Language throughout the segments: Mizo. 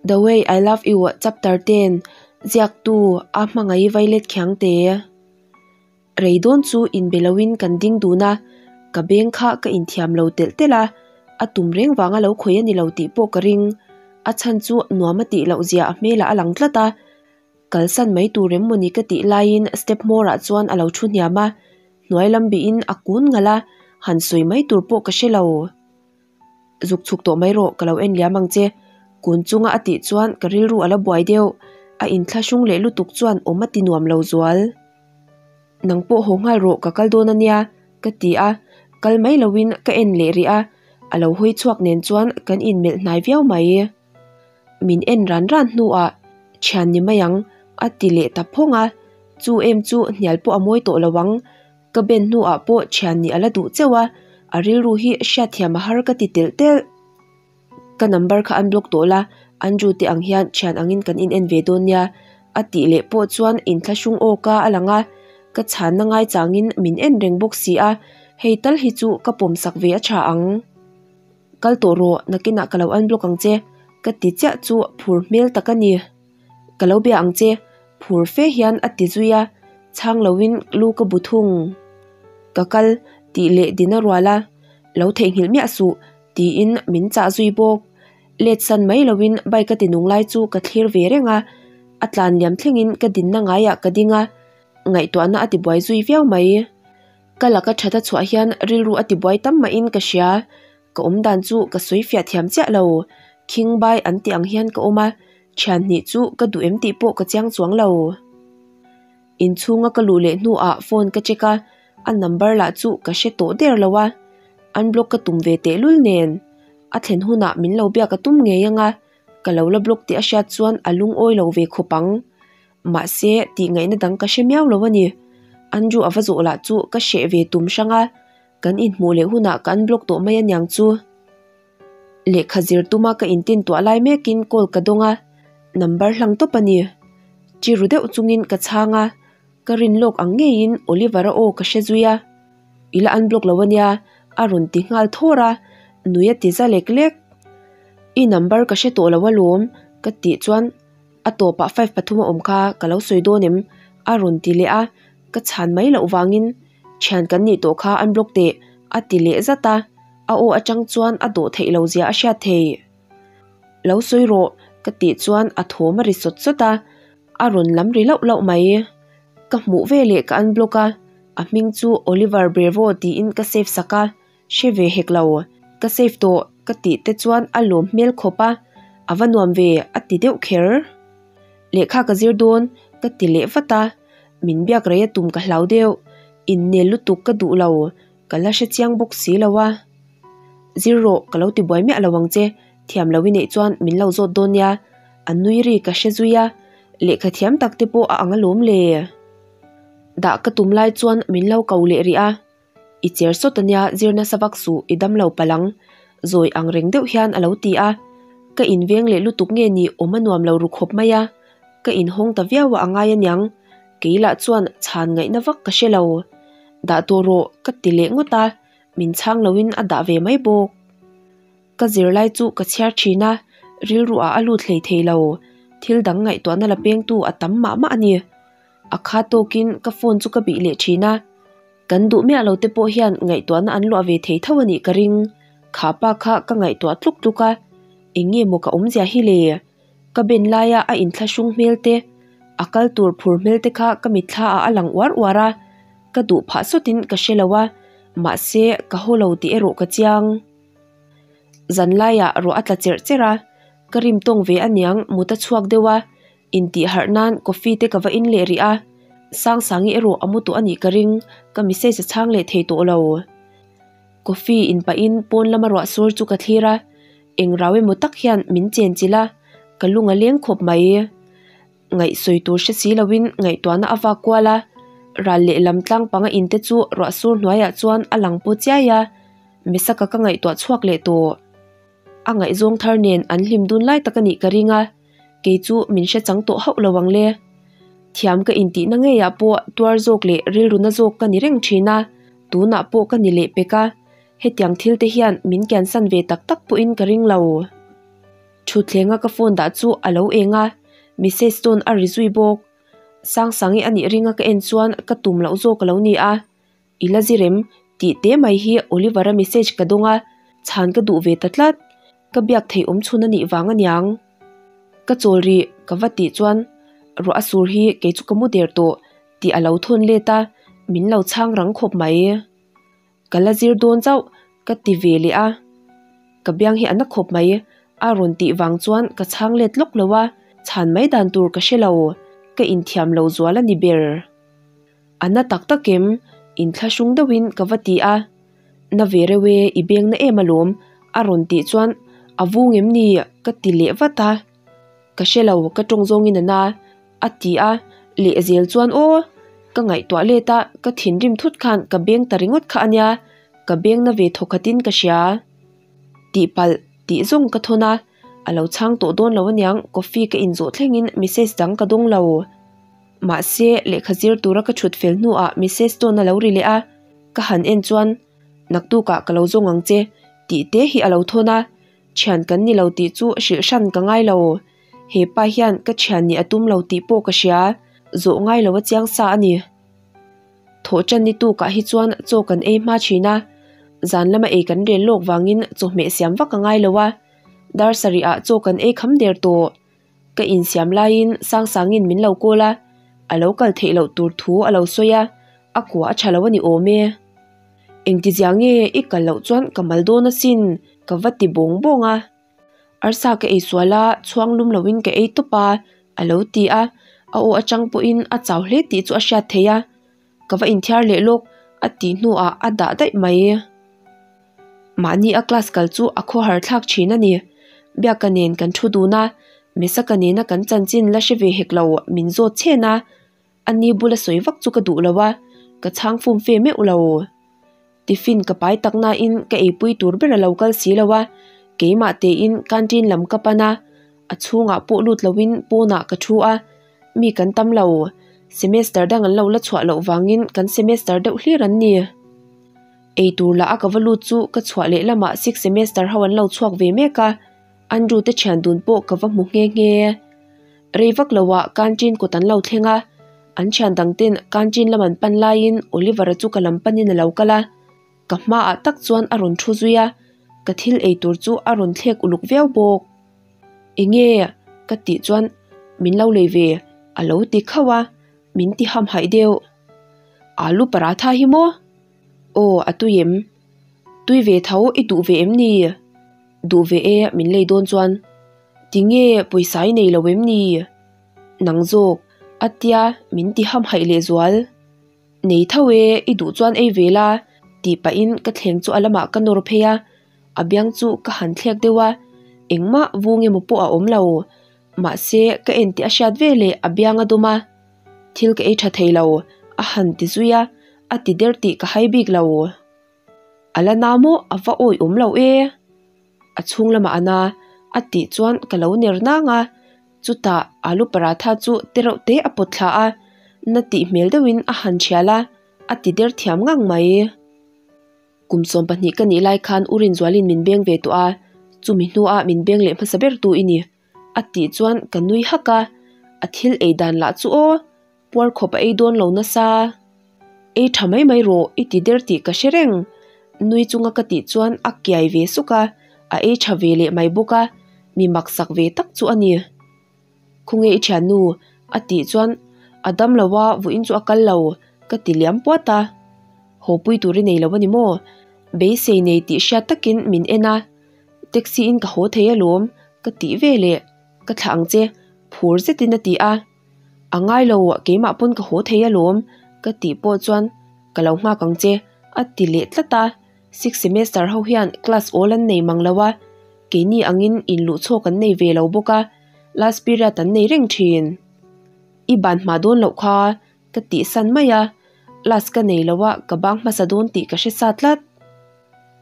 The Way I Love You Chapter 10 Ziaktu A Hmangaih Violet Khiangte Rei dawn chu inbe loin kan ding dun a, ka beng kha ka inthiam lo telh telh a, a tum reng vanga lo khawih a ni lo tih pawh ka ring. A chhan chu nuam a tih loh zia a hmelah a lang tlat a, kalsan mai tur em mawni ka tih laiin step hmawrah chuan a lo thu hniam a, hnuai lam bihin a kun ngalh a, han sawi mai tur pawh ka hre lo. Zuk chhuk tawh mai rawh, ka lo en liam ang che. Kun chunga a tih chuan ka rilru a la buai deuh, a inthlahrung leh lutuk chuan awm a ti nuam lo zual. Nang pawh haw nghal rawh ka kal dawn a nia, ka ti a, kal mai loin ka en leh rih a, a lo hawi chhuak nen chuan kan inmelh hnai viau mai. Min en ran ran hnuah, Thian ni mai ang, a ti leh ta phawng a, chu em chu hnial pawh a mawi tawh lo ang. Ka ben hnuah pawh thian nih a la duh cheuh a, a rilru hi hriatthiam a har ka ti telh telh. Ka number kha an block tawh la, Andrew te ang hian thian angin kan in en ve dawn nia a tih leh pawh chuan inthlahrung awka a lang a, ka chhanna ngai changin min en reng bawk si a, hei tal hi chu ka pawm sak ve a tha ang. Kal tawh rawh, nakinah ka lo unblock ang che ka ti chiah chu phur hmel tak a ni. Ka lo bia ang che, phur fe hian a ti zui a, chhang loin lu ka bu thung. Ka kal tih leh din a rual a, lo theihnghilh miah suh tiin min chah zui bawk. Let san mai loin bike a ti nung lai chu ka thlir ve reng a, a tlan liam thlengin ka dinna ngaiah ka ding a, ngaihtuahna a ti buai zui viau mai. Ka laka that a chhuah hian rilru a ti buai tam mahin ka hria, ka awm dan chu ka sawi fiah thiam chiah lo, khing bai an tih ang hian ka awm a, thian hnih chu ka duh em tih pawh ka chiang chuang lo. Inchhunga ka luh leh hnuah phone ka check a, a number lah chu ka hre tawh der lo a, unblock ka tum ve tehlul nen a thlen hunah min lo biak a tum ngei ang a, ka lo la block tih a hriat chuan a lungawi lo ve khawp ang. Mahse tih ngaihna dang ka hre miau lo a ni. Andrew a va zawh lah chu ka hreh ve tum hrang a, kan inhmuh leh hunah ka unblock tawh mai aniang chu. Lehkha zir tuma ka intin tuah lai mekin call ka dawng a, number hlang tawp a ni. Chiru deuh chungin ka chhang a, ka rin lawk ang ngeiin Oliver-a aw ka hre zui a. I la unblock lo ania, a rawn ti nghal thawr a, nui a ti za lek lek. I number ka hre tawh lo alawm, ka tih chuan a tawpah 5 pathum a awm kha ka lo sawi dawn em? a rawn ti leh a, ka chhan mai loh vangin thian kan nih tawh kha unblock teh a ti leh zat a, a aw atang chuan a dawh theih lo zia a hriat thei. Lo sawi rawh ka tih chuan a thawm a ri sawt sawt a, a rawn lam ri lauh lauh mai. Ka hmuh veleh ka unblock a, a hming chu Oliver Brevo tiin ka save sak a, Hre ve hek lo, ka save tawh ka tih te chuan a lawm hmel khawp a, a va nuam ve a ti deuh kher. Lehkha ka zir dawn ka ti leh vat a, min biak rei a tum ka hlau deuh, innel lutuk ka duh lo, ka la hre chiang bawk si lo a. Zir rawh ka lo ti buai miah lo ang che, thiam lo i neih chuan min lo zawt dawn nia, a nui ri ka hre zui a, lehkha thiam tak te pawh a ang alawm le. Dah ka tum lai chuan min lo ko leh rih a. I cher sawt ania zir nasa vak suh i dam lo palh ang, zawi ang reng deuh hian a lo ti a. Ka inveng leh lutuk nge ni awm a nuam lo ru khawp mai a, ka inhawng ta viau a a ngai aniang, kei lah chuan chhan ngaihna vak ka hre lo. Dah tawh rawh ka ti leh ngawt a, min chhang loin a dah ve mai bawk. Ka zirlai chu ka chhiar thin a, rilru ah a lut hlei thei lo, thil dang ngaihtuahna la pengtu a tam mah mah a ni. A kha tawkin ka phone chu ka bih leh thin a, kan duh miah lo te pawh hian ngaihtuahna an luah ve thei tho a nih ka ring. Kha pa kha ka ngaihtuah tluk tluk a, eng nge maw ka awmzia hi le? Ka ben laia a inthlahrung hmel te, a kal tur phur hmel te kha ka mitthla ah a lang uar uar a, ka duh phah sawtin ka hre lo a, mahse ka haw lo tih erawh ka chiang. Zan laiah ruah a tla cherh cherh a, ka rim tawng ve aniang mut a chhuak deuh a, Intih harh nan coffee te ka va in leh rih a, Sangsangi erawh a mu tawh a nih ka ring, ka message a chhang leh thei tawh lo. Coffee in pahin pawn lama ruah sur chu ka thlir a, eng rau emaw tak hian min chen chilh a, ka lung a leng khawp mai. Ngaihsawi tur hre si loin ngaihtuahna a vak kual a, ral lehlam tlang panga in te chu ruah sur hnuaiah chuan a lang paw chiai a, Mesaka ka ngaihtuah chhuak leh tawh. A ngaihzawng thar nen an hlim dun lai tak a nih ka ring a. Kei chu min hre chang tawh hauh lo ang le. Thiam ka intihna ngeiah pawh tuar zawk leh rilru na zawk ka ni reng thin a, tunah pawh ka ni leh pek a, hetiang thil te hian min kiansan ve tak tak pawhin ka ring lo. Thutthleng a ka phone dah chu a lo eng a, message tone a ri zui bawk. Sangsangi a nih ringa ka en chuan ka tum loh zawk a lo ni a, I la zirem tih te mai hi Oliver-a message ka dawng a, chhan ka duh ve ta tlat. Ka biak theih awm chhun a nih vang aniang. Ka chawl rih ka va tih chuan ruah a sur hi kei chu ka mu der tawh tih a lo thawn let a, min lo chhang rang khawp mai. Ka la zir dawn chauh ka ti ve leh a, ka biang hi a na khawp mai a rawn tih vang chuan ka chhang let lawk lo a, chhan mai dan tur ka hre lo, ka inthiam lo zual a ni ber. A na tak tak em? Inthlahrung deuhin ka va ti a. Na ve reuh e, i beng na em alawm a rawn tih chuan a vung em ni ka ti leh vat a. Ka hre lo, ka tawng zawngin a na a ti a, lehzel chuan aw ka ngaihtuah let a, ka thinrim thut khan ka beng ta ringawt kha a nia, ka beng na ve thawkhatin ka hria. Tihpalh tih zawng ka thawn a, a lo chhang tawh dawn lo aniang coffee ka inzawh thlengin message dang ka dawng lo. Mahse, lehkha zir tura ka thut fel hnuah Mrs Stone a lo ri leh a, ka han en chuan, Naktukah ka lo zawng ang che, tih te hi a lo thawn a, thian kan ni lo tih chu hrilh hran ka ngai lo. He pa hian ka thian nih a tum lo tih pawh ka hria, zawh ngai lo a chiang sa a ni. Thawhṭan ni tukah hi chuan chaw kan ei hma thin a, zan lama ei kan rel lawk vangin chawhmeh siam vak a ngai lo a, dar sarihah chaw kan ei kham der tawh. Ka insiam laiin Sangsangin min lo call a, a lo kal theih loh tur thu a lo sawi a, a kua a tha lo a ni awm e. Engtizia nge i kal loh chuan ka mal dawn asin ka va ti bawng bawng a. Arsa ka ei sual a, chhuang lum loin ka ei tawp a, a lo ti a, a aw atang pawhin a chau hle tih chu a hriat theih a. Ka va inthiar leh lawk a tih hnuah a dah daih mai. Mahni a class kal chu a khawhar thlak thin a ni. Biaka nen kan thu dun a, Mesaka nena kan chanchin la hre ve hek lo min zawt chhen a, a ni bula sawi vak chu ka duh lo a, ka chhang fum fe meuh lo. Tiffin ka pai tak nain ka eipui tur ber a lo kal si lo a, keimah tein canteen lam ka pan a, a chhungah pawh lut loin pawnah ka thu a, mi kan tam lo. Semester dang an lo la chhuah loh vangin kan semester deuh hlir an ni. Eitur lah a ka va lut chu ka chhuah leh lamah sixth semester ho an lo chhuak ve mek a, Andrew te thian dun pawh ka va hmu nghe nghe. Rei vak lo ah canteen kawt an lo thleng a, an thian dang ten canteen lam an pan laiin Oliver-a chu ka lam panin a lo kal a, ka hmaah tak chuan a rawn thu zui a, ka thil eitur chu a rawn thlek uluk viau bawk. Enge? ka tih chuan min lo lei ve a lo ti khauh a, min ti hamhaih deuh. Alu paratha hi maw? Aw, a tui em? Tui ve tho i duh ve em ni? Duh ve e, min lei dawn chuan. Tinge pawisa i nei lo em ni? Nang zawk, a tia min ti hamhaih lehzual. Nei tho e, i duh chuan ei ve la, tih pahin ka thleng chu a lamah ka nawr phei a, a biang chu ka han thlek deuh a, engmah vung emaw pawh a awm lo. Mahse, ka en tih a hriat ve leh a biang a dawm a, thil ka ei tha thei lo, a han ti zui a, a ti der tih ka hai bik lo. A la na maw a va awi awm lo e. A chhung lamah a na a tih chuan ka lo ner nang a, chutah alu paratha chu te reuh te a pawt thla a, na tih hmel deuhin a han thial a, a ti der thiam ngang mai. Kum 12 ka nih lai khan U Rinzualin min beng ve tawh a, chumi hnuah min beng leh hmasa ber tu i ni. A tih chuan ka nui hak a, a thil ei dan lah chu aw, puar khawp a ei dawn lo nasa. Ei tha mai mai rawh i ti der tih ka hre reng. Nui chunga ka tih chuan a kiai ve suk a, a ei tha ve leh mai bawk a, mi maksak ve tak chu a ni. Khawnge i thiannu? A tih chuan a dam lo a, vawiin chu a kal lo, ka ti liam puat a. Haw pui tur i nei lo a ni maw? Beisei nei tih hriat takin min en a, Taxi in ka haw thei alawm, ka tih ve leh, ka thlah ang che, phur zetin a ti a. A ngai lo, keimah pawn ka haw thei alawm, ka tih pawh chuan ka lo nghak ang che, a ti leh tlat a. Sixth semester ho hian class awl an nei mang lo a, keini angin inluhchhawk an nei ve lo bawk a, last period an nei reng thin. I ban hma dawn loh kha ka tih san mai a, class ka nei lo a ka bang hmasa dawn tih ka hre sa tlat.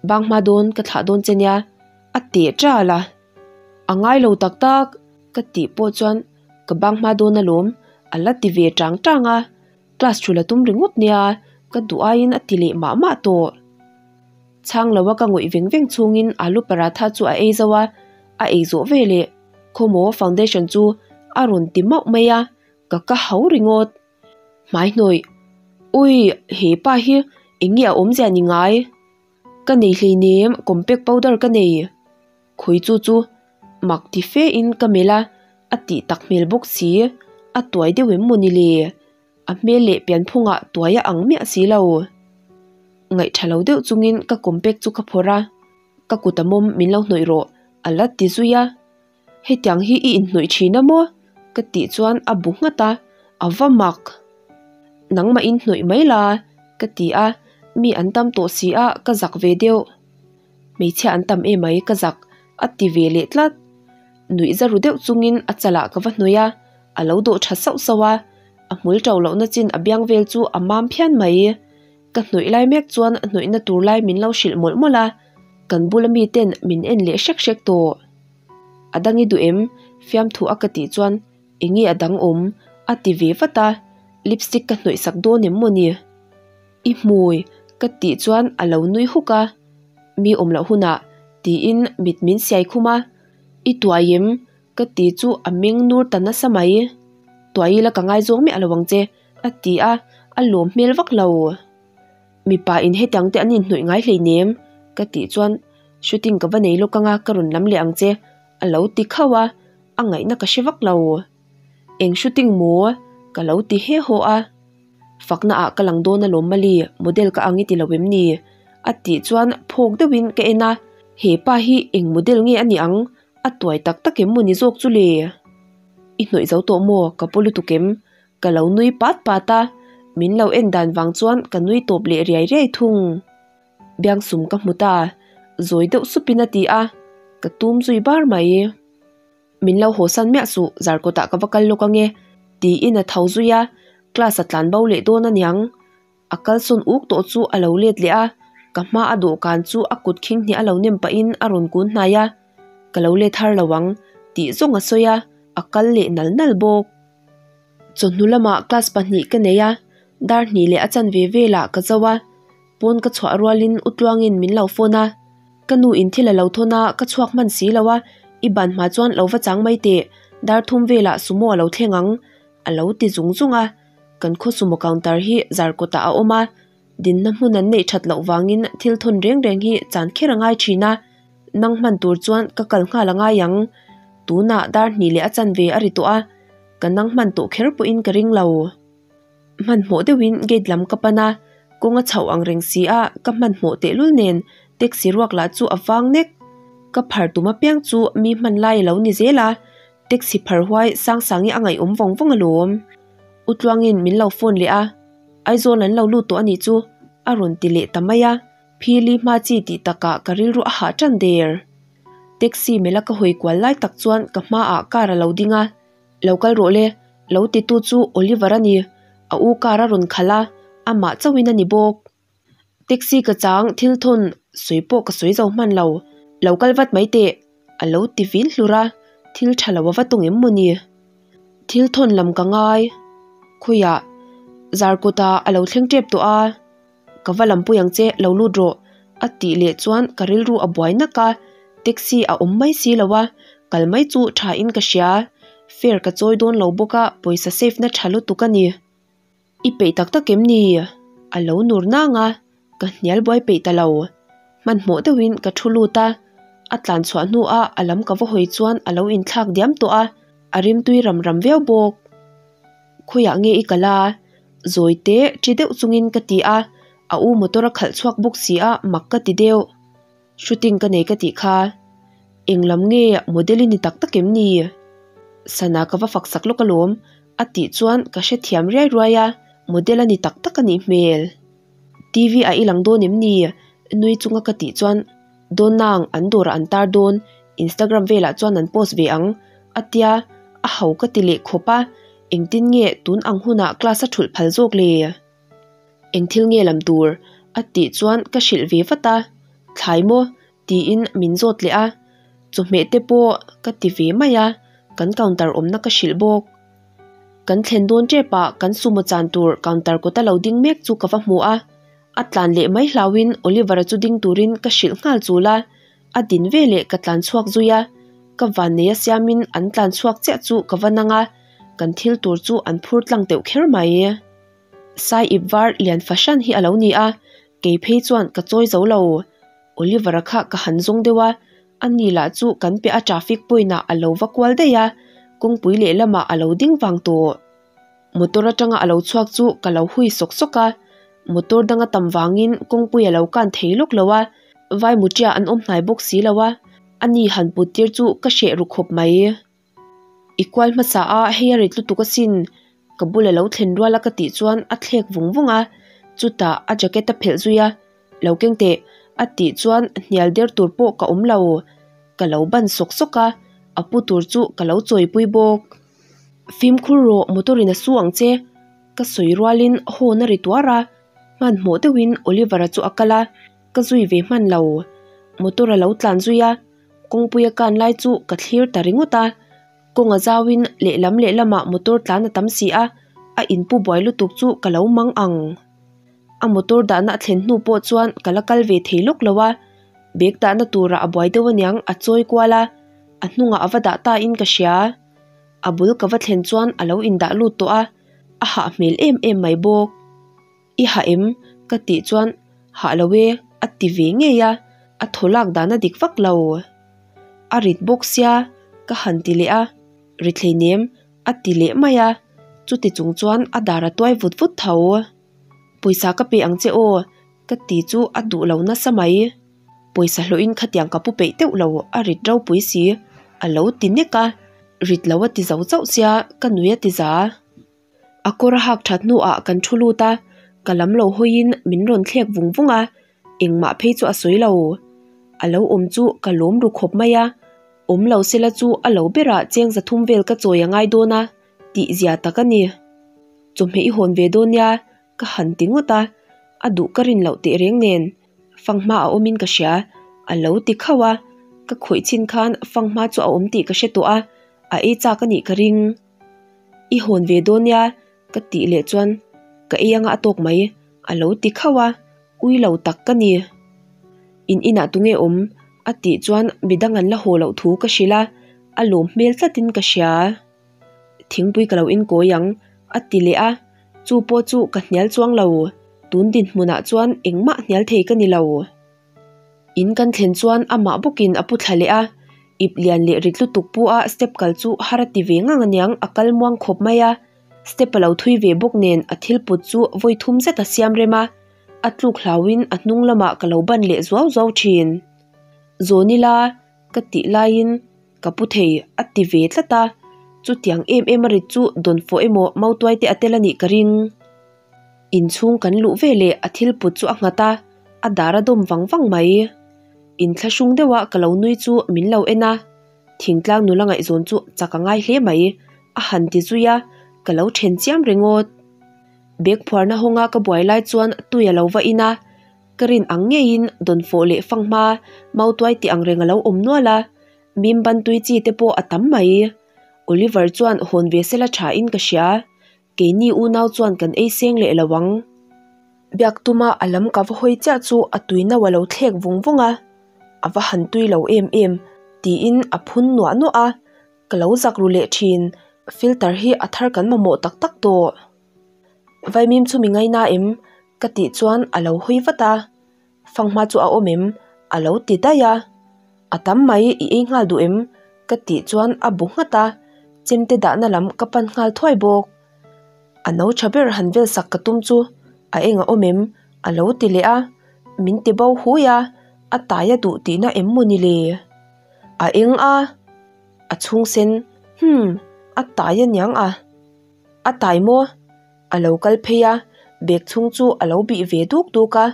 Bang hma dawn ka thlah dawn che nia, a teh ṭal a. A ngai lo tak tak ka tih pawh chuan ka bang hma dawn alawm a la ti ve ṭang ṭang a. Class thu la tum ringawt nia, ka duh aiin a ti leh mah mah tawh. Chhang loa ka ngawih veng veng chhungin alu paratha chu a ei zo a, A ei zawh veleh khawmaw foundation chu a rawn ti mauh mai a, ka ka hau ringawt. Hmai hnawih, Ui, he pa hi eng nge a awmzia ni ngai? Ka nei hleinem, compact powder ka nei. Khawi chu chu mak ti fe in ka melh a, a tih tak hmel bawk si, a tuai deuh em mawni le? A hmel leh pianphungah tuai a ang miah si lo. Ngaihtha lo deuh chungin ka compact chu ka phawrh a, ka kut a mawm min lo hnawih rawh a la ti zui a. Hetiang hi i inhnawih thin a maw? Ka tih chuan a bu nghat a, a va mak. Nangmah in hnawih mai la ka ti a, mi an tam tawh si a ka zak ve deuh. Hmeichhia an tam emai ka zak a ti ve leh tlat. Nuih za ru deuh chungin a chalah ka va hnawih a, a lo dawh tha sauh sauh a, a hmul to lohna chin a biang vel chu a mam phian mai. Ka hnawih lai mek chuan hnawihna tur lai min lo hrilh mawlh mawlh a, kan bula mi ten min en leh hrek hrek tawh. A dang i duh em? Fiamthu a ka tih chuan eng nge a dang awm? A ti ve vat a, lipstick ka hnawih sak dawn em mawni? I hmui ka tih chuan a lo nui huk a, mi awm loh hunah tiin mit min siai khum a, I tuai em? Ka ti chu a meng nur ta nasa mai. Tuai ila ka ngaizawng miah lo ang che a ti a, a lawm hmel vak lo. Mipa in hetiang te an inhnawih ngai hleinem ka tih chuan shooting ka va nei lawk anga ka rawn lam leh ang che a lo ti khauh a, a ngaihna ka hre vak lo. Eng shooting maw? Ka lo ti he haw a. Fakna ah ka lang dawn alawm mali, model ka ang i ti lo em ni? A tih chuan phawk deuhin ka en a, he pa hi eng model nge a nih ang? A tuai tak tak em maw ni zawk chu le? I hnawih zo tawh maw? Ka paw lutuk em? Ka lo nui pat pat a, min lo en dan vang chuan ka nui tawp leh riai riai thung. Biangsum ka hmu ta, zawi deuh supin a ti a, ka tum zui bar mai. Min lo haw san miah suh, zarkawtah ka va kal lawk ange, tiin a tho zui a, class a tlan bo leh dawn aniang. A kalsawn uk tawh chu a lo let leh a, ka hma a dawhkan chu a kut khing hnih a lo nem pahin a rawn kun hnai a, Ka lo let har lo ang, tih zawng a sawi a, a kal leh nal nal bawk. Chawhnu lamah class pahnih ka nei a, dar hnih leh a chanve velah ka zo a, pawn ka chhuah rualin U Tluangin min lo phone a, Ka nu in thil a lo thawn a, ka chhuak hman si lo a, i ban hma chuan lo va chang mai teh, dar thum velah sumo a lo thleng ang, a lo ti zung zung a. Kan khaw sumo counter hi zar kawtah a awm a, dinna hmun an neih that loh vangin thil thawn reng reng hi chan kher a ngai thin a, nang hman tur chuan ka kal nghal a ngai ang. Tunah dar hnih leh a chanve a ri tawh a, ka nang hman tawh kher pawhin ka ring lo. Hmanhmawh deuhin gate lam ka pan a, kawng a chhoh ang reng si a, ka hmanhmawh tehlul nen taxi ruak lah chu a vang nek. Ka phar tum apiang chu mi hman lai a lo ni zel a, taxi phar huai sang sang hi a ngaihawm vawng vawng alawm. U Tluangin min lo phone leh a, Aizawl an lo lut tawh a nih chu a rawn ti leh ta mai a, phili hma chi tih takah ka rilru a hah tan der. Taxi mela ka hawi kual lai tak chuan ka hmaah car a lo ding a, Lo kal rawh le, lo titu chu Oliver a ni, a u car a rawn khalh a, amah chauhin a ni bawk. Taxi ka chang thil thawn sawi pawh ka sawi zo hman lo, lo kal vat mai teh, a lo ti vin hlur a, thil tha lo a va tawng em maw ni? Thil thawn lam ka ngai, khawiah Zarkawtah a lo thleng tep tawh a, ka va lampui ang che, lo lut rawh, a tih leh chuan ka rilru a buai nak a, taxi a awm mai si lo a, kal mai chu tha in ka hria, fare ka chawi dawn lo bawk a, pawisa save na tha lutuk a ni. I peih tak tak em ni? A lo nur nang a, ka hnial buai peih ta lo. Hmanhmawh deuhin ka thu lut a, a tlan chhuah hnuah a lam ka va hawi chuan a lo inthlak diam tawh a, a rimtui ram ram viau bawk. Khawiah nge i kal a? Zawi teh ṭi deuh chungin ka ti a, a u motor a khalh chhuak bawk si a, mak ka ti deuh. Shooting ka nei ka tih kha. Eng lam nge model i ni tak tak em ni? Sana ka va fak sak lawk alawm a tih chuan ka hrethiam riai ruai a, model a ni tak tak a nih hmel. TV ah i lang dawn em ni? Nui chunga ka tih chuan dawn nang an dawrah an tar dawn, Instagram velah chuan an post ve ang a tia, a ho ka ti leh khawp a, engtin nge tun ang hunah class a thulh phal zawk le? Eng thil nge lam tur? A tih chuan ka hrilh ve vat a, Thlai maw? tiin min zawt leh a, chawhmeh te pawh ka ti ve mai a, kan counter awmna ka hrilh bawk. Kan thlen dawn tep ah kan sumo chan tur counter kawta lo ding mek chu ka va hmu a, a tlan leh mai hlauhin Oliver-a chu ding turin ka hrilh nghal chul a, a din veleh ka tlan chhuak zui a, Ka vannei a siamin an tlan chhuak chiah chu ka va nang a, kan thil tur chu an phur tlang teuh kher mai. Sai ip var lian fahran hi a lo ni a, kei phei chuan ka chawi zo lo. Oliver-a kha ka han zawng deuh a, ani lah chu kan piah a traffic point ah a lo va kual daih a, kawngpui lehlamah a lo ding vang tawh. Motor atanga a lo chhuak chu ka lo hui sawk sawk a, motor danga tam vangin kawngpui a lo kan thei lawk lo a, vai muṭia an awm hnai bawk si lo a, ani han put tir chu ka hreh ru khawp mai. I kual hmasa a hei a rit lutuk asin, ka bul a lo thlen rual a ka tih chuan a thlek vung vung a, chutah a jacket a phelh zui a, lo keng teh a tih chuan hnial der tur pawh ka awm lo, ka lo ban sawk sawk a, a pu tur chu ka lo chawipui bawk. Fimkhur rawh motor in a su ang che, ka sawi rualin horn a ri tuar a, hmanhmawh deuhin Oliver-a chu a kal a, ka zui ve hman lo. Motor a lo tlan zui a, kawngpui a kan lai chu ka thlir ta ringawt a, kawng a zauin lehlam lehlamah motor tlan a tam si a, a inpu buai lutuk chu ka lo mang ang. A motor dahna a thlen hnu pawh chuan ka la kal ve thei lawk lo a, bag dahna turah a buai deuh aniang a chawi kual a, a hnungah a va dah ta in ka hria. A bul ka va thlen chuan a lo indah lut tawh a, a hah hmel em em mai bawk. I hah em? ka tih chuan hah lo e a ti ve ngei a, a thaw lak dan a dik vak lo. A rit bawk sia ka han ti leh a, rit hleinem a ti leh mai a, chuti chung chuan a dar a tuai vut vut tho. Pawisa ka pe ang che aw ka ti chu a duh lo nasa mai. Pawisa hlawhin khatiang ka pu peih teuh lo a rit ropui si a lo ti nek a, rit lo a ti zo chauh sia ka nui a ti za. A kawr a hak that hnuah kan thu lut a, ka lam lo hawiin min rawn thlek vung vung a, engmah phei chu a sawi lo. A lo awm chu ka lawm ru khawp mai a, awm lo sela chu a lo berah cheng zathum vel ka chawi a ngai dawn a tih zia tak a ni. Chawhmeh i hawn ve dawn nia ka han ti ngawt a, a duh ka rin loh teh reng nen fanghma a awmin ka hria a lo ti khauh a, ka khawih chin khan fanghma chu a awm tih ka hre tawh a, a ei chak a nih ka ring. I hawn ve dawn nia ka tih leh chuan ka ei anga a tawk mai a lo ti khauh a, ui lo tak ka ni. In inah tunge awm? a tih chuan midang an la haw loh thu ka hrilh a, a lawm hmel tlatin ka hria. Thingpui ka lo inkawi ang a ti leh a, chu pawh chu ka hnial chuang lo, tun dinhmunah chuan engmah hnial thei ka ni lo. In kan thlen chuan amah bawkin a pu thla leh a, ip lian leh rit lutuk pu a step kal chu har a ti ve ngang aniang a kal muang khawp mai a, step a lo thui ve bawk nen a thil put chu vawi thum zet a siam rem a, a tluk hlauhin a hnung lamah ka lo ban leh zuau zuau thin. Zawn ila ka tih laiin ka pu thei a ti ve tlat a, chutiang em em a rit chu dawnfawh emaw mautuai te a tel a nih ka ring. Inchhung kan luh ve leh a thil put chu a nghat a, a dar a dawm vang vang mai. Inthlahrung deuha ka lo nui chu min lo en a, thingtlang nula ngaihzawn chu chak a ngai hle mai, a han ti zui a, ka lo then chiam ringawt. Bag phuarna hawnga ka buai lai chuan tui a lo va in a, ka rin ang ngeiin dawnfawh leh fanghma mautuai tih ang reng a lo awm nual a, mim ban tui chi te pawh a tam mai. Oliver chuan hawn ve sela tha in ka hria. Keini unau chuan kan ei seng leh lo ang. Biak tuma a lam ka va hawi chiah chu a tui no a lo thlek vung vung a, a va han tui lo em em tiin a phun nuah nuah a, ka lo zak ru leh thin, filter hi a thar kan mamawh tak tak tawh. Vaimim chu mi ngaina em? ka tih chuan a lo hawi vat a, Fanghma chu a awm em? A lo ti daih a. A tam mai i ei nghal duh em? Ka tih chuan a bu nghat a, chemte dahna lam ka pan nghal thuai bawk. A no tha ber han vel sak ka tum chu a eng a awm em? A lo ti leh a, min ti bo hui a, a tai a duh tihna em maw ni le? A eng a, a chhung sen, hmm, a tai aniang a. A tai maw? A lo kal phei a, bag chhung chu a lo bih ve duk duk a,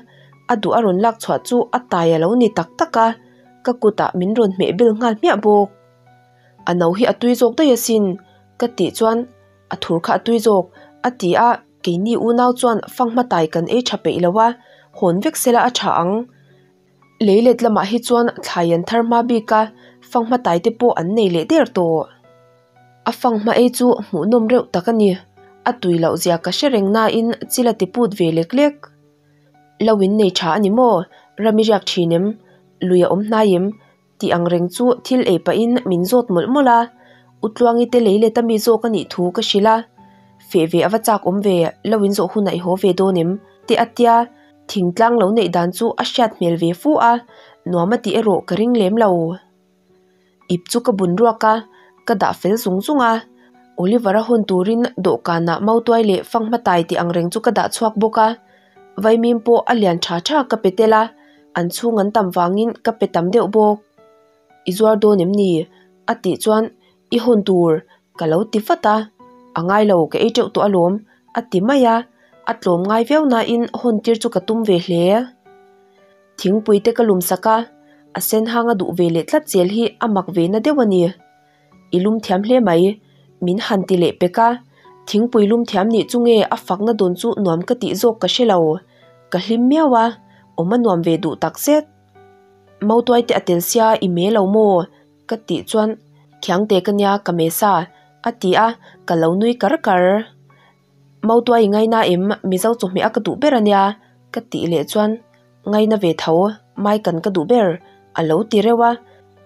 a duh a rawn lak chhuah chu a tai a lo ni tak tak a, ka kutah min rawn hmeh bel nghal hmiah bawk. A no hi a tui zawk daih asin ka tih chuan a thur kha a tui zawk a ti a, keini unau chuan fanghma tai kan ei tha peih lo a, hawn vek sela a tha ang. Leilet lamah hi chuan thlai an thar hma bik a, fanghma tai te pawh an nei leh der tawh. A fanghma ei chu hmuhnawm reuh tak a ni. A tui loh zia ka hre reng nain chil a ti put ve lek lek. Lo in nei tha a ni maw? Ram i riak thin em? Lui a awm hnai em? Tih ang reng chu thil ei pahin min zawt mawlh mawlh a, U Tluangi te lei let a mi zawk a nih thu ka hrilh a, Feh ve a va chak awm ve, lo in zawh hunah i haw ve dawn em? te a tia, thingtlang lo neih dan chu a hriat hmel ve fu a, nuam a tih erawh ka ring lem lo. Ip chu ka bun ruak a, ka dah fel zung zung a, Oliver-a hawn turin dawhkanah mautuai leh fanghma tai tih ang reng chu ka dah chhuak bawk a, vaimim pawh a lian tha tha ka pe tel a, an chhung an tam vangin ka pe tam deuh bawk. I zuar dawn em ni? a tih chuan I hawn tur ka lo ti vat a, a ngai lo ka ei teuh tawh alawm a ti mai a, a tlawm ngai viau nain hawn tir chu ka tum ve hle. Thingpui te ka lum sak a, a sen hang a duh ve leh tlat zel hi a mak ve na deuh a ni. I lum thiam hle mai, min han ti leh pek a, thingpui lum thiam nih chu nge a fakna dawn chu nuam ka tih zawk ka hre lo. Ka hlim miau a, awm a nuam ve duh tak zet. Mautuai te a tel sia i me lo maw? Ka tih chuan Khiangte ka nia ka me sa a ti a, ka lo nui kar kar. Mautuai i ngaina em? Mizo chawhmeh a ka duh ber a nia ka tih leh chuan ngaina ve tho, mai kan ka duh ber a lo ti reuh a,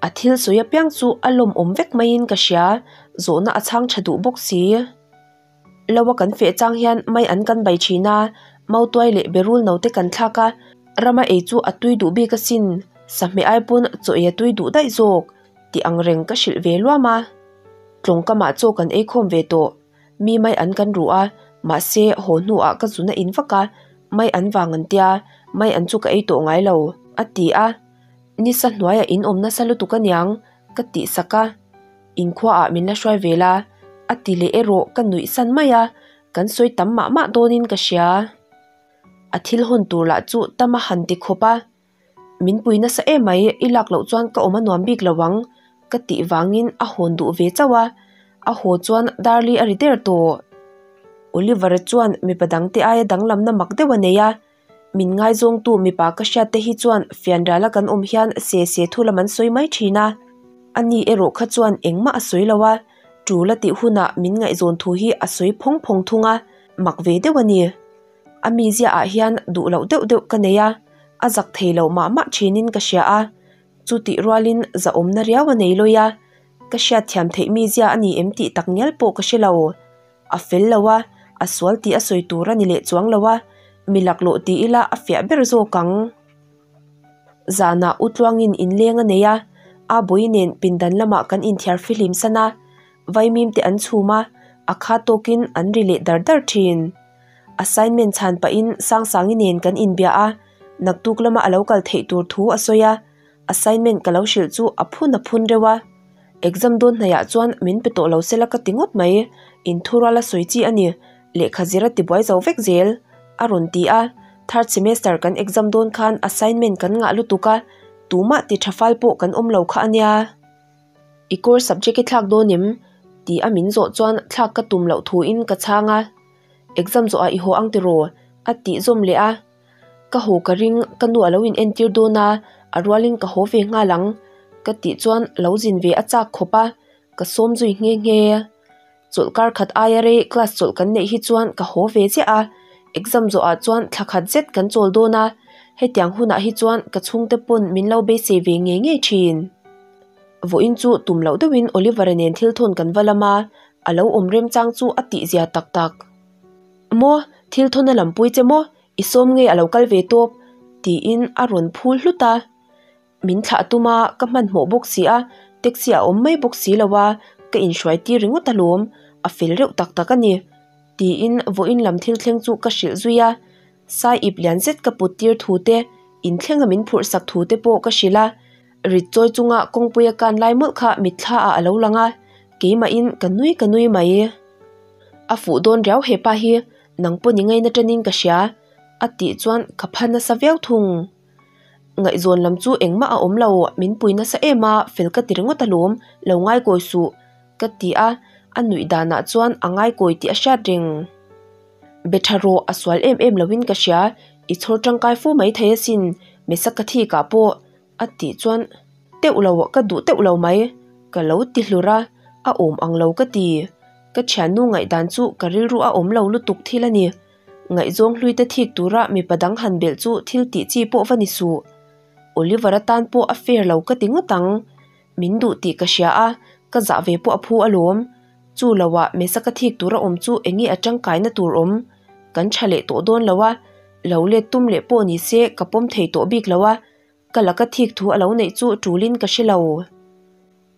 a thil sawi apiang chu a lawmawm vek maiin ka hria, zawhna a chhang tha duh bawk si. Lo a kan feh chang hian mai an kan bai thin a, mautuai leh berul no te kan thlak a, rama ei chu a tui duh bik asin, sahmeh ai pawn chaw ei a tui duh daih zawk tih ang reng ka hrilh ve luam a. Tlawngkamah chaw kan ei khawm ve tawh, mi mai an kan ruh a, mahse haw hnuah ka zun a in vak a, mai an vang an tia, mai an chu ka ei tawh ngai lo, a ti a. Nisa hnuaiah in awm nasa lutuk aniang ka tih sak a, inkhuaah min la hruai ve la, a ti leh erawh ka nuih san mai a, kan sawi tam mah mah dawnin ka hria. A thil hawn tur lah chu tam a han ti khawp a, min pui nasa em mai, i lak loh chuan ka awm a nuam bik lo ang ka tih vangin a hawn duh ve chauh a, a haw chuan Darli a ri der tawh. Oliver-a chuan mipa dangte aia danglamna mak deuh a nei a, Min ngaizawngtu mipa ka hriat te hi chuan fianriala kan awm hian se se thu lam an sawi mai thin a, ani erawh kha chuan engmah a sawi lo a, tul a tih hunah min ngaihzawn thu hi a sawi phawng phawng thung a, mak ve deuh a ni. A mizia ah hian duh loh deuh deuh ka nei a, a zak thei lo mah mah thinin ka hria a, chutih rualin zahawmna riau a nei lawi a, ka hriatthiam theih mizia a ni em tih tak ngial pawh ka hre lo. A fel lo a, a sual tih a sawi tur a ni leh chuang lo a, mi laklawh ti ila a fiah ber zawk ang. Zanah U Tluangin inleng a nei a, A Bawi nen pindan lamah kan inthiar fihlim san a, vaimim te an chhum a, a kha tawkin an ri leh dar dar thin. Assignment chhan pahin Sangsangi nen kan inbia a, naktuk lama a lo kal theih tur thu a sawi a, assignment ka lo hrilh chu a phun a phun reuh a. Exam dawn hnaihah chuan min pe tawh lo sela ka ti ngawt mai, inthurual a sawi chi a ni, lehkha zir a tibuai zo vek zel, a rawn ti a, third semester kan exam dawn khan assignment kan ngah lutuk a, tumah ti tha fal pawh kan awm lo kha a nia. I course subject i thlak dawn em? ti a min zawh chuan thlak ka tum loh thuin ka chhang a, exam zawhah i haw ang tiraw? a tih zawm leh a. Ka haw ka ring, ka nu a lo in entir dawn a, a rualin ka haw ve nghal ang ka tih chuan lo zin ve a chak khawp a, ka sawm zui nghe nghe. Chawlh kar khat aia rei class chawlh kan neih hi chuan ka haw ve chiah a, exam zawhah chuan thla khat zet kan chawl dawn a, hetiang hunah hi chuan ka chhungte pawn min lo beisei ve ngei ngei thin. Vawiin chu tum loh deuhin Oliver-a nen thil thawn kan va lam a, a lo awm remchang chu a tihzia tak tak. Maw, thil thawn a lampui che maw? I sawm nge a lo kal ve tawp? tiin a rawn phul hlut a. Min thlah tum a, ka hmanhmawh bawk si a, taxi a awm mai bawk si lo a, ka inhruai tir ringawt alawm, a fel reuh tak tak a ni, tiin vawiin lam thil thleng chu ka hrilh zui a. Sai ip lian zet ka put tir thu te, inthlenga min phurh sak thu te pawh ka hrilh a. Rit chawi chunga kawngpui a kan lai mawlh kha mitthla ah a lo lang a, keimahin ka nui ka nui mai. A fuh dawn riau hepa hi, nang pawh ni ngaina tanin ka hria, a tih chuan ka pha nasa viau thung. Ngaihzawn lam chu engmah a awm lo, min pui nasa em a, fel ka ti ringawt alawm, lo ngaikawi suh, ka ti a, a nuih danah chuan a ngaikawi tih a hriat reng. Be tha rawh, a sual em em loin ka hria, i chhawr tangkai fu mai thei asin, Mesak ka thikah pawh. A tih chuan, Teuh lo, ka duh teuh lo mai, ka lo ti hlur a, a awm ang lo ka ti. Ka thiannu ngaihdan chu ka rilru a awm lo lutuk thil a ni. Ngaihzawng hlui te thik tura mipa dang han belh chu thil tih chi pawh va ni suh. Oliver atan pawh a fair lo ka ti ngawt ang. Min duh tih ka hria a, ka zah ve pawh a phu alawm. Chu loah Mesaka thik tura awm chu enge a tangkaina tur awm? Kan tha leh tawh dawn lo a, lo let tum leh pawh ni se ka pawm thei tawh bik lo a, ka laka thik thu a lo neih chu tulin ka hre lo.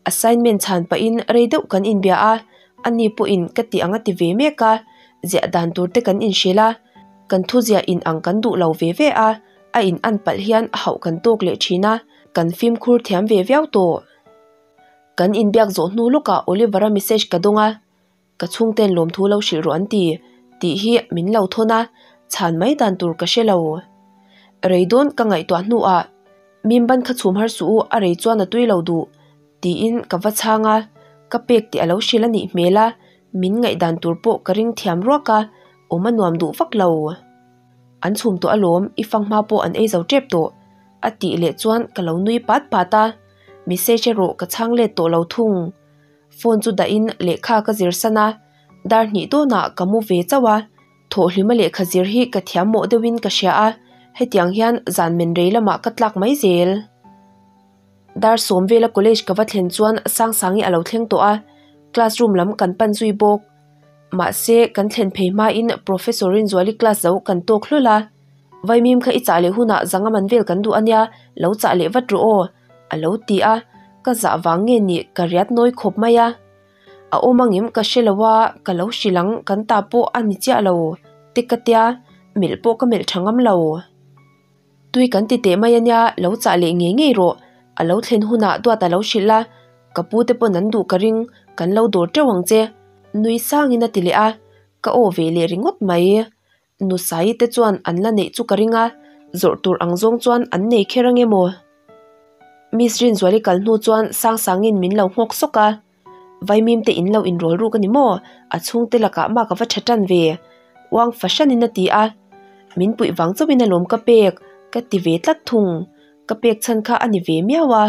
Assignment chhan pahin rei deuh kan inbia a, ani pawhin ka tih ang a ti ve mek a, ziah dan tur te kan inhrilh a, kan thuziah in ang kan duh lo ve ve a, a in an palh hian a hauh kan tawk leh thin a, kan fimkhur thiam ve viau tawh. Kan inbiak zawh hnu lawkah Oliver-a message ka dawng a, Ka chhungten lawmthu lo hrilh rawh an ti, tih hi min lo thawn a, chhan mai dan tur ka hre lo. Rei dawn ka ngaihtuah hnuah, Mim ban kha chhum har suh u, a rei chuan a tui lo duh, tiin ka va chhang a, ka pek tih a lo hrilh a nih hmel a, min ngaihdan tur pawh ka ring thiam ruak a, awm a nuam duh vak lo. An chhum tawh alawm, i fang hma pawh an ei zo tep tawh, a tih leh chuan ka lo nui pat pat a, message erawh ka chhang let tawh lo thung. Phone chu dahin lehkha ka zir san a, dar hnih dawnah ka mu ve chauh a, thawhhlima lehkha zir hi ka thiam mawh deuhin ka hria a, hetiang hian zan men rei lamah ka tlak mai zel. Dar sawm vela college ka va thlen chuan Sangsangi a lo thleng tawh a, classroom lam kan pan zui bawk. Mahse, kan thlen phei hmain Professor Rinzuali class zo kan tawk hlawl a, Vaimim kha i chah leh hunah zanga man vel kan duh a nia, lo chah leh vat rawh aw, a lo ti a, ka zah vang nge nih ka riat nawi khawp mai a. A awm angem ka hre lo a, ka lo hrilh ang kan ta pawh a ni chiah lo te ka tia, melh pawh ka melh tha ngam lo. Tui kan ti teh mai a nia, lo chah leh ngei ngei rawh, a lo thlen hunah duat a lo hrilh a, ka pu te pawn an duh ka ring, kan lo dawr teuh ang che, nui sangin a ti leh a, ka aw ve leh ringawt mai. Nusaii te chuan an la neih chu ka ring a, zawrh tur ang zawng chuan an nei kher ange maw? Miss Rinzuali kal hnu chuan Sangsangin min lo nghawk sawk a, Vaimim te in lo inrawl ruk a ni maw? A chhungte lakah mah ka va tha tan ve, uang fahranin a ti a, min puih vang chauhin alawm ka pek, ka ti ve tlat thung, ka pek chhan kha a ni ve miau a.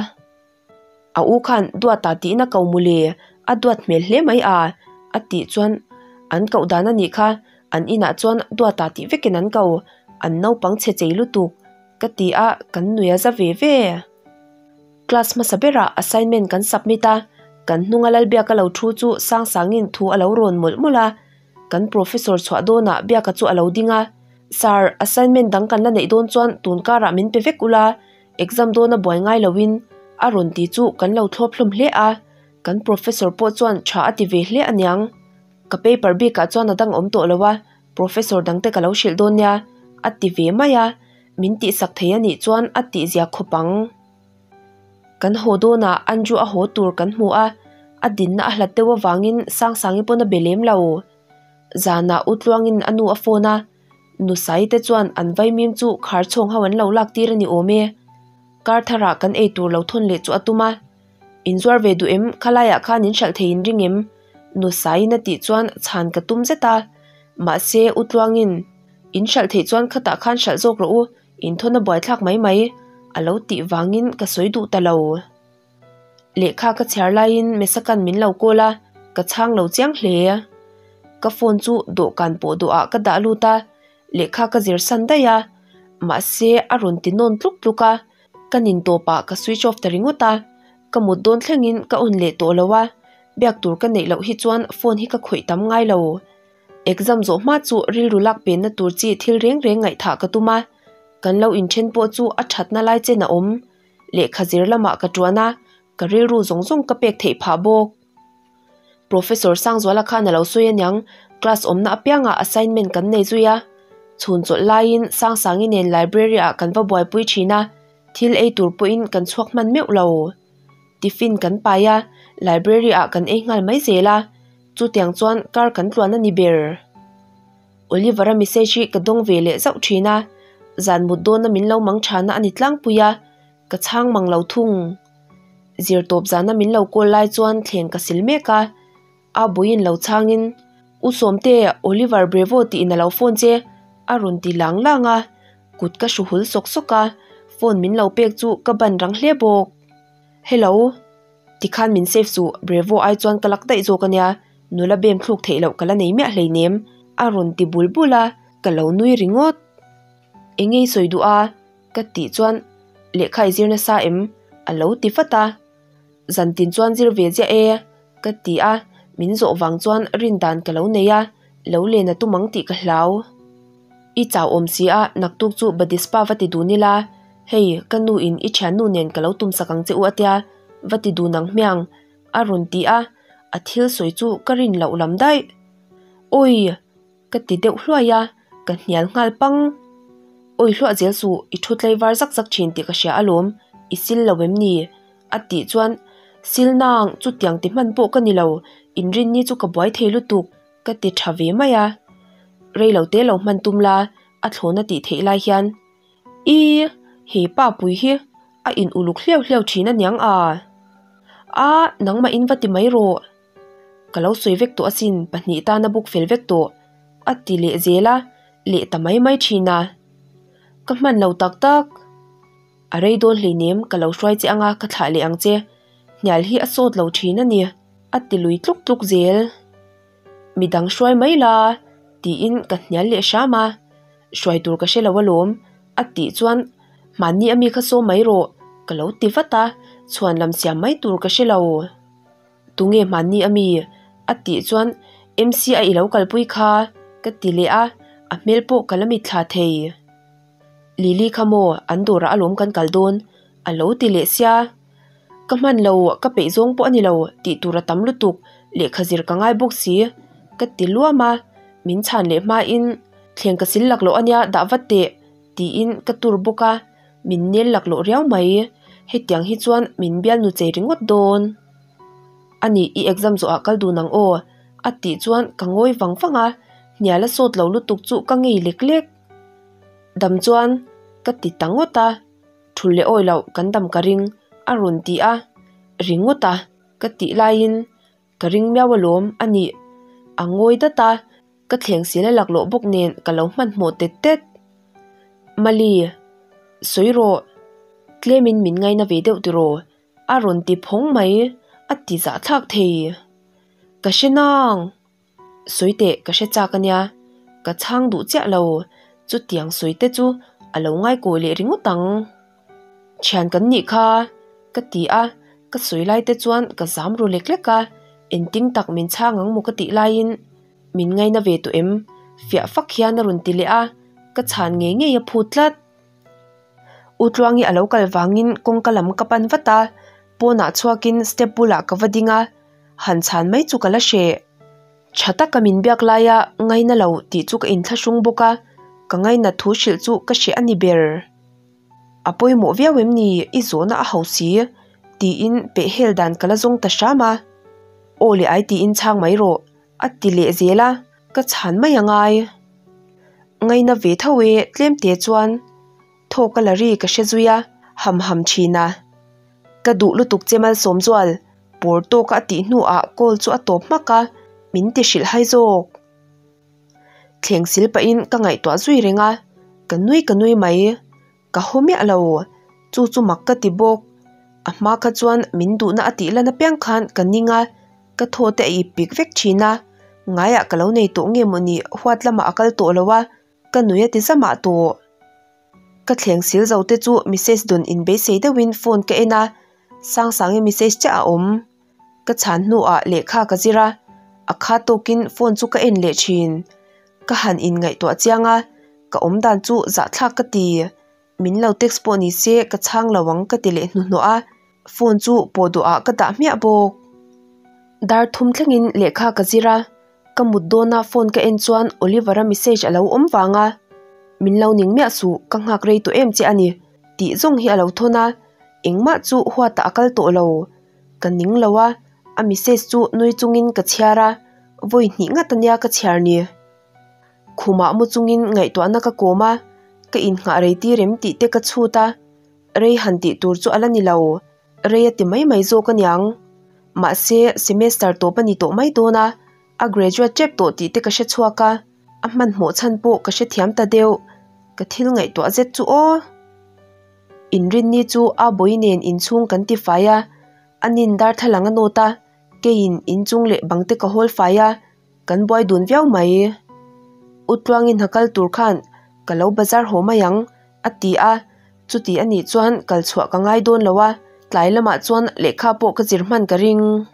A u khan duat ah tiin a ko mawle, a duat hmel hle mai a, a tih chuan an koh dan a nih kha, an inah chuan duat ah tih vekin an ko, an naupang chhe chei lutuk ka ti a, kan nui a za ve ve. Class hmasa berah assignment kan submit a, kan hnunga Lalbiaka lo thu chu Sangsangin thu a lo rawn mawlh mawlh a, kan professor chhuah dawnah Biaka chu a lo ding a, Sir, assignment dang kan la neih dawn chuan tun karah min pe vek ula, Exam dawna buai ngai loin a rawn ti chu kan lo thlawp hlawm hle a, kan professor pawh chuan tha a ti ve hle aniang. Ka paper bikah chuan a dang awm tawh lo a, professor dangte ka lo hrilh dawn nia a ti ve mai a, min tihsak thei a nih chuan a tihzia khawp ang. Kan haw dawnah Andrew a haw tur kan hmu a, a dinna a hlat deuh avangin Sangsangi pawn a be lem lo. Zanah U Tluangin a nu a phone a. Nusai te chuan an vaimim chu khar chhawng ho an lo lak tir a ni awm e. Kar tharah kan ei tur lo thawn leh chu a tum a. Inzuar ve duh em, khalaiah khan in hralh thei in ring em? Nusaiin a tih chuan chhan ka tum zet a. Mahse, U Tluangin, In hralh theih chuan khatah khan hralh zawk rawh u, inthawn a buaithlak mai mai, a lo tih vangin ka sawi duh ta lo. Lehkha ka chhiar laiin Mesakan min lo call a, ka chhang lo chiang hle. Ka phone chu dawhkan pawh dawhah ka dah lut a, lehkha ka zir san daih a, mahse a rawn ti nawn tluk tluk a, ka nin tawpah ka switch off ta ringawt a, ka mut dawn thlengin ka on leh tawh lo a, biak tur ka neih loh hi chuan phone hi ka khawih tam ngai lo. Exam zawh hma chu rilru lak penna tur chi thil reng reng ngaihthah ka tum a, kan lo inthen pawh chu a thatna lai chen a awm. Lehkha zir lamah ka tuan a, ka rilru zawng zawng ka pek theih phah bawk. Professor Sangzuala khan a lo sawi aniang, class awmna apiangah assignment kan nei zui a. Chhun chawlh laiin Sangsangi nen library ah kan va buaipui thin a, thil ei tur pawhin kan chhuak hman meuh lo. Tiffin kan pai a, library ah kan ei nghal mai zel a, chutiang chuan kar kan tluan a ni ber. Oliver-a message hi ka dawng ve leh zauh thin a, zan mut dawna min lo mang thana a ni tlangpui a, ka chhang mang lo thung. Zir tawp zana min lo call lai chuan thleng ka sil mek a, a buiin lo chhangin, U Sawmte, Oliver Brevo tiin a lo phone che, a rawn ti lang lang a, kut ka hru hul sawk sawk a, phone min lo pek chu ka ban rang hle bawk. Hello. Tikhan min save suh, Brevo ai chuan ka lak daih zawk a nia, Nula bem thluk theih loh ka la nei miah hleinem, a rawn ti bul bul a, ka lo nui ringawt. Eng nge i sawi duh a? ka tih chuan, Lehkha i zir nasa em? A lo ti vat a. Zantin chuan zir ve ziah e, ka ti a, min zawh vang chuan rin dan ka lo nei a, lo len a tum ang tih ka hlau. I chau awm si a, naktuk chu Badispa va ti dun ila, hei ka nu in i thiannu nen ka lo tum sak ang che u a tia, va ti dun ang hmiang, a rawn ti a, a thil sawi chu ka rin loh lam daih. Awi! Ka ti deuh hluai a, ka hnial nghal pang. Awi hluah zel suh, i thu tlaivar zak zak thin tih ka hria alawm, i sil lo em ni? A tih chuan, Sil nang, chutiang ti hman pawh ka ni lo, inrinni chu ka buai thei lutuk, ka ti tha ve mai a. Rei lo te lo hman tum la, a thlawna tih theih lai hian, Ii, he pa pui hi a in uluk hliau hliau thin aniang a. A, nangmah in va ti mai rawh. Ka lo sawi vek tawh asin, pahnih tana buk fel vek tawh, a ti leh zel a, leh ta mai mai thin a. Ka hman lo tak tak. A rei dawn hleinem, ka lo hruai che anga ka thlah leh ang che. Hnial hi a sawt lo thin a ni, a ti lui tluk tluk zel. Midang hruai mai la, tiin ka hnial leh hram a. Hruai tur ka hre lo alawm, a tih chuan hmanni ami kha sawm mai rawh, ka lo ti vat a, chhuan lam siam mai tur ka hre lo. Tunge hmanni ami? a tih chuan MC a i lo kalpui kha, ka ti leh a, a hmel pawh ka la mitthla thei. Lily kha maw an dawrah alawm kan kal dawn, a lo ti leh sia. Ka hman lo, ka peih zawng pawh a ni lo, tih tur a tam lutuk, lehkha zir ka ngai bawk si, ka ti luam a, min chhan leh hmain thleng ka sil laklawh a nia dah vat teh, tiin ka tur bawk a, min nel laklawh riau mai, hetiang hi chuan min bialnu chei ringawt dawn. A nih i exam zawhah kal dun ang aw, a tih chuan ka ngawi vang vang a, hnial a sawt lo lutuk chu ka ngei lek lek. Dam chuan ka ti ta ngawt a, thul leh awi loh kan dam ka ring a rawn ti a, ringawt a ka tih laiin ka ring miau alawm a nih a ngawi dat a, ka thleng sil a laklawh bawk nen ka lo hmanhmawh tet tet. Mali, sawi rawh, tlemin min ngaina ve deuh tiraw a rawn ti phawng mai, a ti zahthlak thei. Ka hre nang! Sawi teh ka hre chak a nia, ka chhang duh chiah lo, chutiang sawi te chu a lo ngaikawi leh ringawt ang. Thian kan nih kha, ka ti a, ka sawi lai te chuan ka zam ru lek lek a, engtin tak min chhang ang maw ka tih laiin min ngaina ve tawh em? Fiah fak hian a rawn ti leh a, ka chhan ngei ngei a phut tlat. U Tluangi a lo kal vangin kawngka lam ka pan vat a, pawnah chhuakin step bulah ka va ding a, han chhan mai chu ka la hreh. Tha taka min biak laia ngaina lo tih chu ka inthlahrung bawk a, ka ngainat thu hrilh chu ka hreh a ni ber. A pawimawh viau em ni i zawhna a ho si? tiin pehhel dan ka la zawng ta hram a. Aw leh ai tiin chhang mai rawh a ti leh zel a, ka chhan mai a ngai. Ngaina ve tho e tlem te chuan thawk a la ri ka hre zui a, ham ham thin a. Ka duh lutuk che Malsawmzual, pawr tawka a tih hnuah call chu a tawp hmak a, min ti hrilh hai zawk. Thleng sil pahin ka ngaihtuah zui reng a, ka nui ka nui mai. Ka haw miah lo, chu chu mak ka ti bawk. A hma kha chuan min duhna a tih lan apiang khan ka ning a, ka thaw te a ip pik vek thin a. Ngaiah ka lo nei tawh nge mawni huat lamah a kal tawh lo a, ka nui a ti zamah tawh. Ka thleng sil zo te chu message dawn inbeisei deuhin phone ka en a, Sangsangi message chiah a awm. Ka chhan hnuah lehkha ka zir a, a kha tawkin phone chu ka en leh thin. Ka han inngaihtuah chiang a, ka awm dan chu zahthlak ka ti. Min lo text pawh ni se ka chhang lo ang ka ti leh hnuhnawh a, phone chu pawh duhah ka dah hmiah bawk. Dar thum thlengin lehkha ka zir a, Ka mut dawna phone ka en chuan Oliver-a message a lo awm vang a, Min lo ning miah suh, ka nghak rei tawh em che a ni, tih zawng hi a lo thawn a, engmah chu huatah a kal tawh lo. Ka ning lo a, a message chu nui chungin ka chhiar a, vawi hnih ngat ania ka chhiar ni. Khumah mu chungin ngaihtuahna ka kawm a, ka innghah rei tir em tih te ka chhut a, rei han tih tur chu a la ni lo. Rei a ti mai mai zawk aniang. Mahse, semester tawp a ni tawh mai dawn a, a graduate tep tawh tih te ka hre chhuak a, a hmanhmawh chhan pawh ka hrethiam ta deuh. Ka thil ngaihtuah zet chu aw. Inrinni chu a bawi nen inchhung kan ti fai a, a nin darthlalang a nawt a, keiin inchung leh bang te ka hawl fai a, Kan buai dun viau mai. U Tluangin ha kal tur khan ka lo bazar haw mai ang, a ti a. Chuti a nih chuan kal chhuah ka ngai dawn lo a, tlai lamah chuan lehkha pawh ka zir hman ka ring.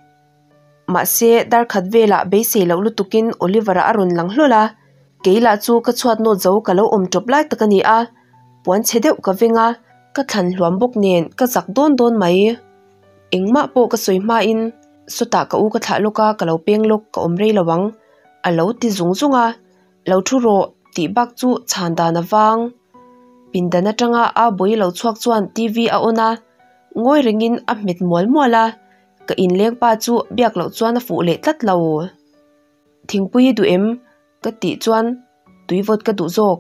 Mahse, dar khat velah beisei loh lutukin Oliver-a a rawn lang hlawl a, kei lah chu ka chhuat nawt zo ka lo awm tawp lai tak a ni a, puan chhe deuh ka veng a, ka thlan hluam bawk nen ka zak dawn dawn mai. Engmah pawh ka sawi hmain sawtah ka u ka thlah lawk a, ka lo peng lawk ka awm rei lo ang a lo ti zung zung a, Lo thu rawh tih bak chu chhan dan a vang. Pindan atanga a bawi lo chhuak chuan TV a on a, ngawi rengin a hmet mual mual a, ka inleng pa chu biak loh chuan a fuh leh tlat lo. Thingpui i duh em? ka tih chuan tui vawt ka duh zawk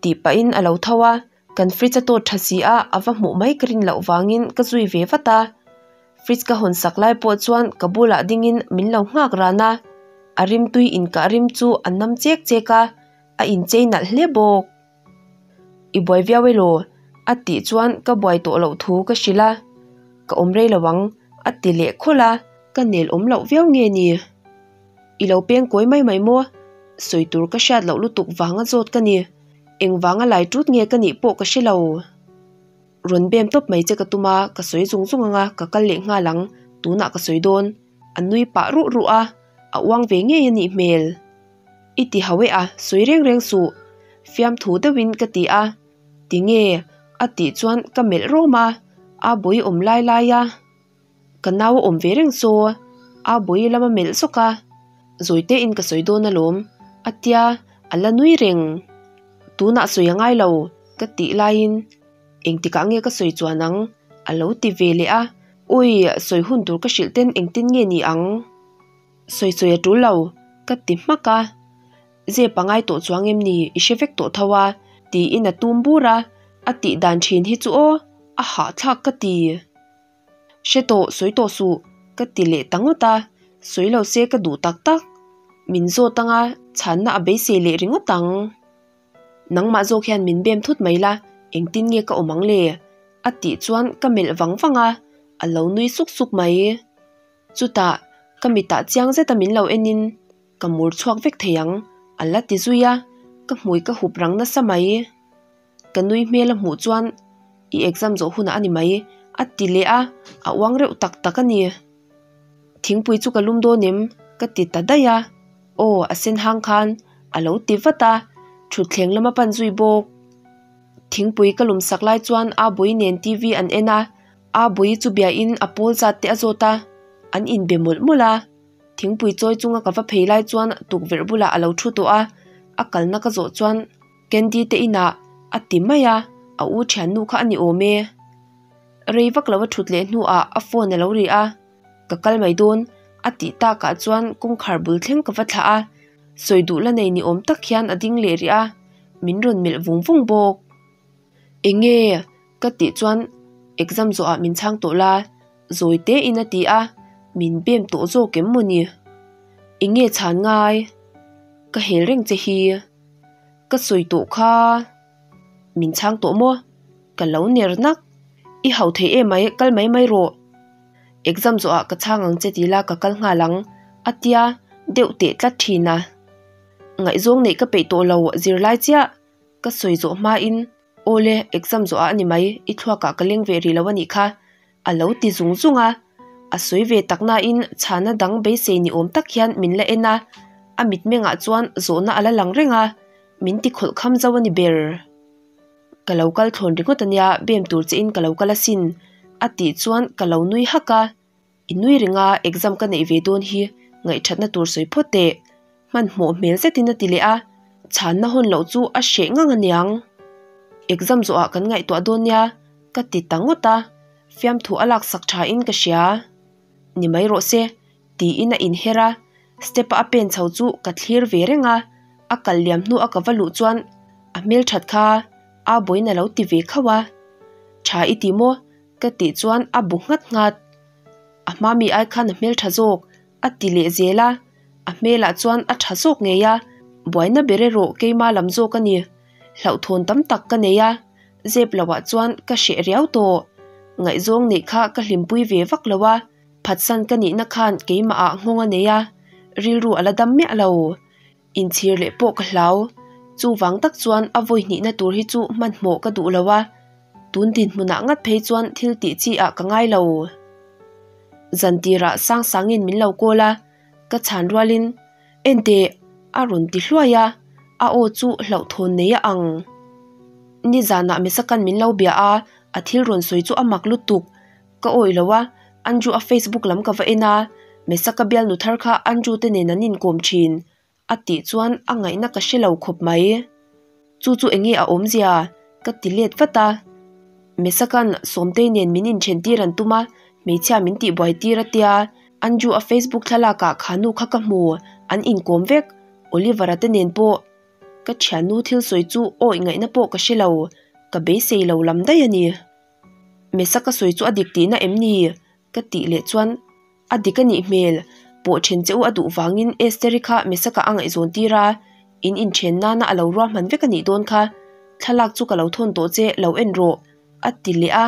tih pahin a lo tho a, kan fridge a tawt tha si a, a va hmuh mai ka rin loh vangin ka zui ve vat a. Fridge ka hawn sak lai pawh chuan ka bulah dingin min lo nghak ran a, a rimtui inkah rim chu a nam chek chek a, a inchei nalh hle bawk. I buai viau elaw? a tih chuan ka buai tawh loh thu ka hrilh a, ka awm rei lo ang a ti leh khawlh a, ka nel awm loh viau nge ni? I lo peng kawi mai mai maw? Sawi tur ka hriat loh lutuk vanga zawt ka ni, engvanga lai tut nge ka nih pawh ka hre lo. Rawn bem tawp mai che ka tum a, ka sawi zung zung ang a, ka kal leh nghal ang, tunah ka sawi dawn. A nui pah ruh ruh a, a uang ve ngei a nih hmel. I ti hau e a, sawi reng reng suh. Fiamthu deuhin ka ti a, Tinge? a tih chuan ka melh rawm a, a bawi awm lai lai a. Ka nau a awm ve reng saw, a bawi lama melh zawk a, zawi tein ka sawi dawn alawm, a tia, a la nui reng. Tunah sawi a ngai lo, ka tih laiin engtikah nge ka sawi chuan ang, a lo ti ve leh a, Ui, sawi hun tur ka hrilh ten engtin nge ni ang? Sawi sawi a tul lo, ka ti hmak a. Zep a ngai tawh chuang em ni, i hre vek tawh tho a, tiin a tum bur a, a tih dan thin hi chu aw, a hahthlak ka ti. Hre tawh, sawi tawh suh, ka ti leh ta ngawt a, sawi lo se ka duh tak tak. Min zawt anga chhanna a beisei leh ringawt ang. Nangmah zawk hian min bem thut mai la, engtin nge ka awm ang le? a tih chuan ka melh vang vang a, a lo nui suk suk mai. Chutah, ka mitah chiang zeta min lo enin, Ka mur chhuak vek thei ang, a la ti zui a, ka hmui ka hup rang nasa mai. Ka nui hmel a hmuh chuan, I exam zawh hunah a ni mai, a ti leh a, a uang reuh tak tak a ni. Thingpui chu ka lum dawn em? ka ti ta daih a, Aw, a sen hang khan, a lo ti vat a, thutthleng lama pan zui bawk. Thingpui ka lum sak lai chuan A Bui nen TV an en a, A Bui chu biain a pawl zat te a zawt a, an inbe mawlh mawlh a. Thingpui chawi chunga ka va phei lai chuan tukverh bulah a lo thu tawh a, a kalna ka zawh chuan Candy te inah a ti mai a, a u thiannu kha a ni awm e. Rei vak lo a thut leh hnuah a phone a lo ri a, ka kal mai dawn a tih takah chuan kawngkhar bul thleng ka va thlah a, sawi duh la nei ni awm tak hian a ding leh rih a, min rawn melh vung vung bawk. Enge? ka tih chuan exam zawhah min chhang tawh la, zawi tein a ti a, min bem tawh zawk em maw ni? Enge chhan ngai? Ka hel reng che hi. Ka sawi tawh kha. Min chhang tawh maw? Ka lo ner nak. I hau thei em mai, kal mai mai rawh. Exam zawhah ka chhang ang che ti la ka kal nghal ang, a tia deuh teh tlat thin a. Ngaihzawng neih ka peih tawh lo zirlai chiah. Ka sawi zawh hmain, Awle, exam zawhah a ni mai, i thluakah ka leng ve rih lo a nih kha, a lo ti zung zung a. A sawi ve tak nain chhana dang beisei ni awm tak hian min la en a, a mitmengah chuan zawhna a la lang reng a, min ti khawlh kham zo a ni ber. Ka lo kal thlawn ringawt a nia, bem tur che in ka lo kal asin, a tih chuan ka lo nui hak a. I nui reng a, exam ka neih ve dawn hi ngaihthatna tur sawi phawt teh. Hmanhmawh hmel zetin a ti leh a, chhanna hawn loh chu a hreh ngang aniang. Exam zawhah kan ngaihtuah dawn nia, ka ti ta ngawt a, fiamthu a laksak tha in ka hria. Ni mai rawh se, tiin a inher a, step a a pen chho chu ka thlir ve reng a, a kal liam hnu a ka va luh chuan a hmelthat kha a bawiin a lo ti ve khauh a. Tha i ti maw? Ka tih chuan a bu nghat nghat. A hma mi ai khan a hmeltha zawk a ti leh zel a, a hmelah chuan a tha zawk ngei a, buaina ber erawh keima lam zawk a ni. Hlauhthawn tam tak ka nei a, zep lohah chuan ka hreh riau tawh. Ngaihzawng neih kha ka hlimpui ve vak lo a, phatsan ka nihna khan keimahah nghawng a nei a, rilru a la dam miah lo. Inchhir leh pawh ka hlau. Chuvang tak chuan a vawi hnihna tur hi chu hmanhmawh ka duh lo a. Tun dinhmunah ngat phei chuan thil tih chi ah ka ngai lo. Zan tirah Sangsangin min lo call a, ka chhan rualin Enteh a rawn ti hluai a, a aw chu hlauhthawn nei a ang. Nizanah Mesakan min lo bia a, a thil rawn sawi chu a mak lutuk. Ka awih lo a, Andrew a Facebook lam ka va en a, Mesaka bialnu thar kha Andrew te nen an inkawm thin. A tih chuan a ngaihna ka hre lo khawp mai. Chu chu enge a awmzia? Ka ti let vat a. Mesakan Sawmtei nen min inthen tir an tum a, hmeichhia min tihbuai tir a tia, Andrew a Facebook thlalak ah kha nu kha ka hmu, an inkawm vek, Oliver-a te nen pawh. Ka thiannu thil sawi chu awih ngaihna pawh ka hre lo, ka beisei lo lam daih a ni. Mesaka sawi chu a dik tihna em ni? Ka tih leh chuan a dik a nih hmel, pawh then che u a duh vangin Esther-i kha Mesaka a ngaihzawn tir a, in inthen nana a lo ruahman vek a nih dawn kha, thlalak chu ka lo thawn tawh che, lo en rawh, a ti leh a.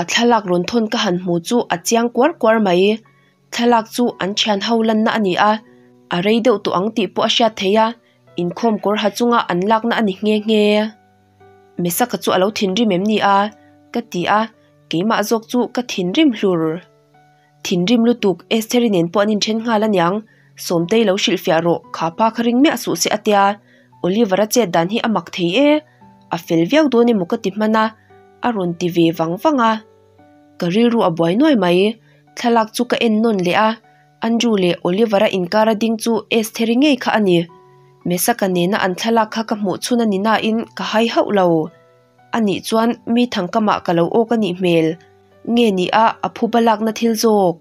A thlalak rawn thawn ka han hmu chu a chiang kuar kuar mai, thlalak chu an thian ho lanna a ni a, a rei deuh tawh ang tih pawh a hriat theih a, inkhawm kawr ha chunga an lakna a ni nghe nghe. Mesaka chu a lo thinrim em ni a? Ka ti a, keimah zawk chu ka thinrim hlur. Thinrim lutuk, Estheri nen pawh an inthen nghal aniang, Sawmtei lo hrilhfiah rawh, kha pa kha ring miah suh se a tia, Oliver-a chet dan hi a mak thei e, a fel viau dawn emaw ka ti hman a, a rawn ti ve vang vang a. Ka rilru a buai nuai mai, thlalak chu ka en nawn leh a, Andrew leh Oliver-a inkara ding chu Estheri ngei kha a ni. Mesaka nena an thlalak kha ka hmuh chhun a ni nain ka hai hauh lo. A nih chuan mi thangkamah ka lo awk a nih hmel. Nge ni a a phuba lakna thil zawk?